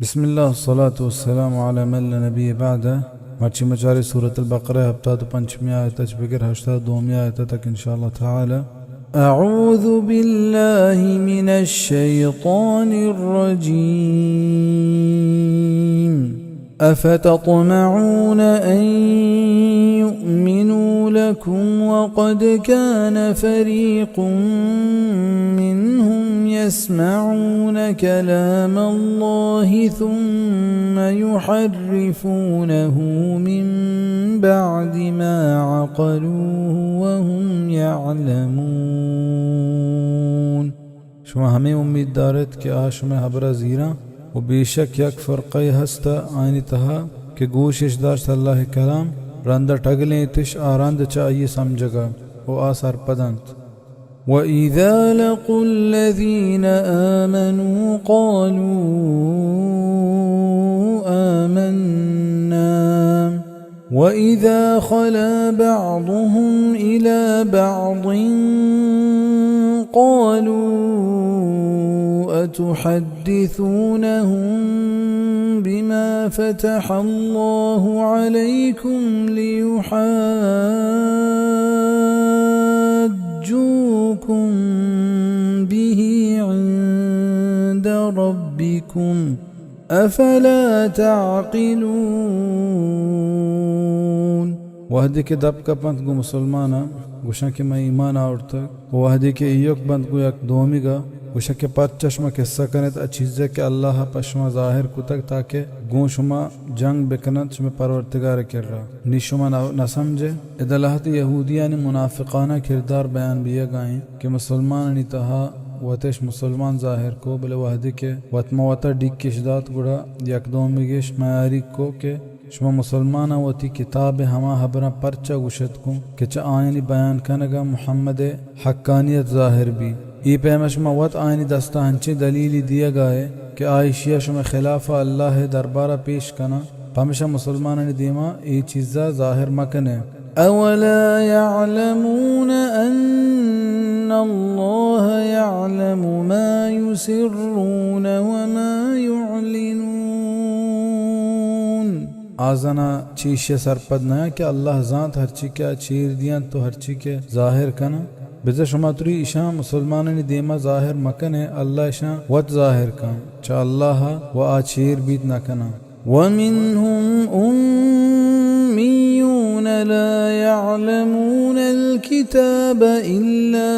بسم الله والصلاة والسلام على من لا نبي بعده. مرچی مچاری سورة البقرہ ہپتاد و پنچمی آیت اچ بگر ہشتاد و دومی آیت تک ان شاء الله تعالی. أعوذ بالله من الشيطان الرجيم. أفتطمعون أن يؤمنوا لكم وقد كان فريق منهم يسمعون كلام الله ثم يحرفونه من بعد ما عقلوه وهم يعلمون. شما ہمے امیت دارت کہ آ شمئے ہبرا زیراں؟ و بیشک یک فرقہ ہست آیانی تہا کہ گوش اش داشت اللہ کلام، رندا ٹگلینتش آ رند چہ آئی سمجھگا، و آ سرپد انت. وإذا لقوا الذين آمنوا قالوا آمنا وإذا خلا بعضهم إلى بعض قالوا أتحدثونهم بما فتح الله عليكم ليحاجوكم به عند ربكم أفلا تعقلون. وہدے کہ دپ کپنت گوں مسلماناں، گوشاں کہ من ایمان آورتگ، و وہدے کہ ایوک بنت گوں یک دومیگا، گوشاں کہ پرچا شما قصہ کنت آ چیزے کہ اللہ پہ شما ظاہر کتگ، تاکہ گوں شما جنگ بکننت شمئے پرورتگار کرا. نی شما نہ، نہ سمجھے؟ ادا لہتے یہودیانی منافقانہ کردار بیان بیگا انت کہ مسلمانانی تہا وتش مسلمان ظاہر کو، بلے وہدے کہ وت مہ وتا ڈیکش دات، گڑا یک دومیگش میاریگ کو کہ شما مسلماناں وتی کتاب ہما ہبراں پرچا گوشت کو کہ چہ آیانی بیان کنگا محمد حقانیت ظاہر بی. اے پیما شما وت آیانی دستا ہنچیں دلیلی دیگا ئے کہ آ ایشیا شمئے خلافا اللہ دربارا پیش کناں. پمشا مسلمانانی دیما اے چیزا ظاہر مکنے. أولا يعلمون أن الله يعلم ما يسرون وما يعلنون. آ زنا چہ ایشی سرپد نہ کہ اللہ زانت ہرچی کہ آ چیر دیانت و ہرچی کہ ظاہر کناں؟ بزاں شما تری ایشاں مسلمانانی دیما ظاہر مکنے، اللہ ایشاں وت ظاہر کن، چہ اللہ و آ چیر بیت نہ کناں. ومنهم أميون لا يعلمون الكتاب إلا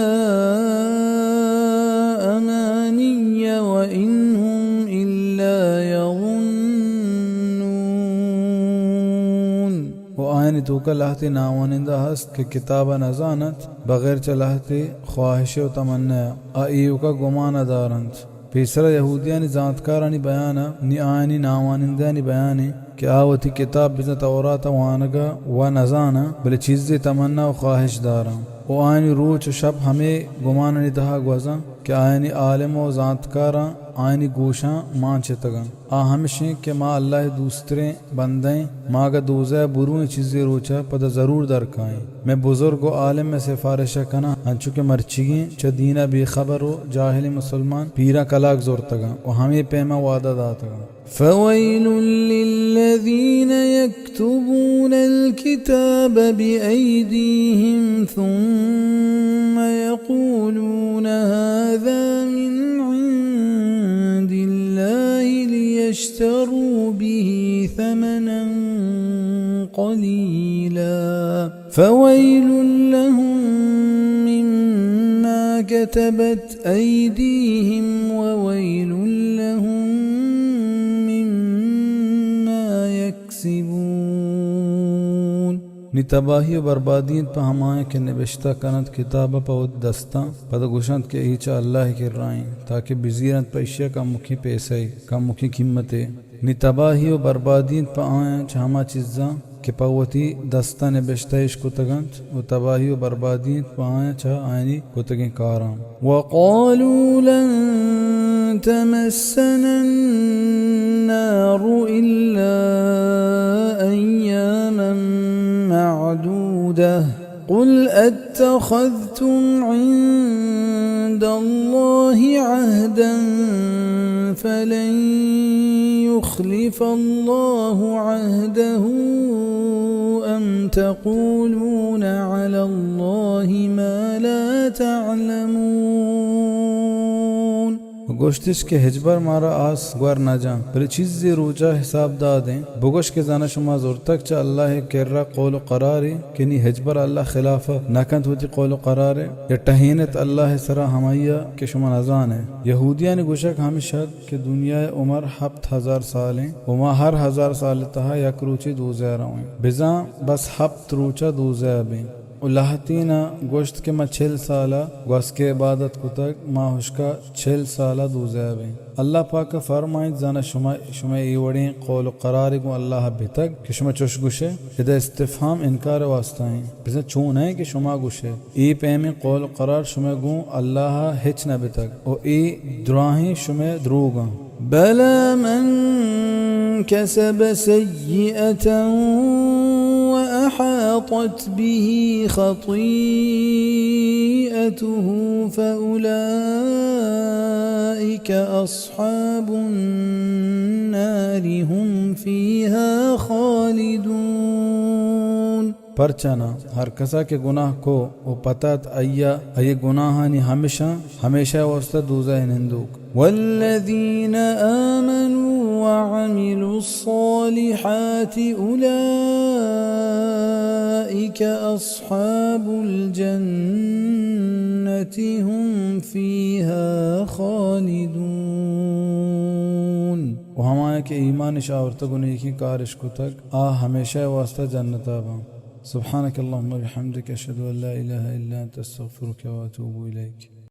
أماني وإن هم إلا يظنون. و آیانی توکا لہتے ناوانندہ ہست کہ کتابا نزانت بغیر چہ لہتے خواہش و تمنا، آ ایوکا گمانا دارنت. پیسرا یہودیانی زانتکارانی بیانا نی آیانی ناوانندہانی بیانے کہ آ وتی کتاب بزاں تورات وانگا و نزاناں، بلے چیزے تمنا و خواہش داراں. و آیانی روچ و شپ ہمے گمانانی تہا گوزاں کہ آیانی عالم و زانتکاراں آیانی گوشاں مانچتگاں. آ ہمشیں کہ ما اللہ دوستریں بندہ ایں، ما اگہ دوزہ برویں چیزے روچا پدا ضرور درکائیں. مئے بزرگ و عالم مئے سفارشا کناں، انچو کہ مرچیگیں چہ دینا بے خبر و جاہلیں مسلمان پیراں کلاگ زرتگاں و ہمے پیما وعدہ داتگاں. فويل للذين يكتبون الكتاب بأيديهم ثم يقولون هذا من عند الله ليشتروا به ثمنا قليلا فويل لهم مما كتبت أيديهم وويل لهم مما يكسبون. نی تباہی و بربادی انت پہ ہمایاں کہ نبشتہ کننت کتاب پہ وت دستاں، پدا گوشنت کہ اے چہ اللہ کرائیں، تاکہ بزیرنت پہ ایشیا کمکیں پیسہ، کمکیں قیمتے. نی تباہی و بربادی انت پہ آیاں چہ ہما چیزاں کہ پہ وتی دستاں نبشتہ اش کتگ انت، و تباہی و بربادی انت پہ آیاں چہ آیانی کتگیں کاراں. وقالوا لن تمسنا النار إلا أياما معدودة قل أتخذتم عند الله عهدا فلن يخلف الله عهده أم تقولون على الله ما لا تعلمون. گوشتش کہ ہچبر مارا آس گور نہ جاں، بلے چیزے روچا حساب دادیں. بگوش کہ زاناں شما زرتگ چہ اللہ ءِ کرا قول و قرارے کہ نی ہچبر اللہ خلاف نہ کنت وتی قول و قرارے، یا ٹہینت اللہ ءِ سرا ہمائیا کہ شما نہ زانے. یہودیانی گوشگ ہمش ات کہ دنیا ءِ عمر ہپت ہزار سالیں و ما ہر ہزار سال ءِ تہا یک روچے دوزہ ءَ رویں. بزاں بس ہپت روچا دوزہ ءَ بیں. و لہتینا گوشت کہ ما چل سالا گوسکے عبادت کتگ، ما ہشکا چل سالا دوزہ ءَ بیں. اللہ پاک ءَ فرمائیت، زاناں شما، شما اے وڑیں قول و قرارے گوں اللہ ءَ بتگ کہ شما چش گوشے؟ ادا استفہام انکار ءِ واسطہ ایں. بزاں چون ایں کہ شما گوشے، اے پیمیں قول و قرار شما گوں اللہ ءَ ہچ نہ بتگ و اے دراہیں شمئے دروگاں. بلى من كسب سيئة وأحاطت به خطيئته فأولئك أصحاب النار هم فيها خالدون. پرچا نہ، ہر کسا کہ گناہ کو و پتات آئیا، آئی گناہانی ہمشاں، ہمیشہ واسطہ دوزہ ءَ نندوک. والذين آمنوا وعملوا الصالحات أولئك أصحاب الجنة هم فيها خالدون. و ہمایاں کہ ایمانش آورتگ و نیکیں کارش کتگ، آ ہمیشہ ءِ واسطہ جنتا باں. سبحانك اللهم وبحمدك، أشهد أن لا إله إلا أنت، أستغفرك وأتوب إليك.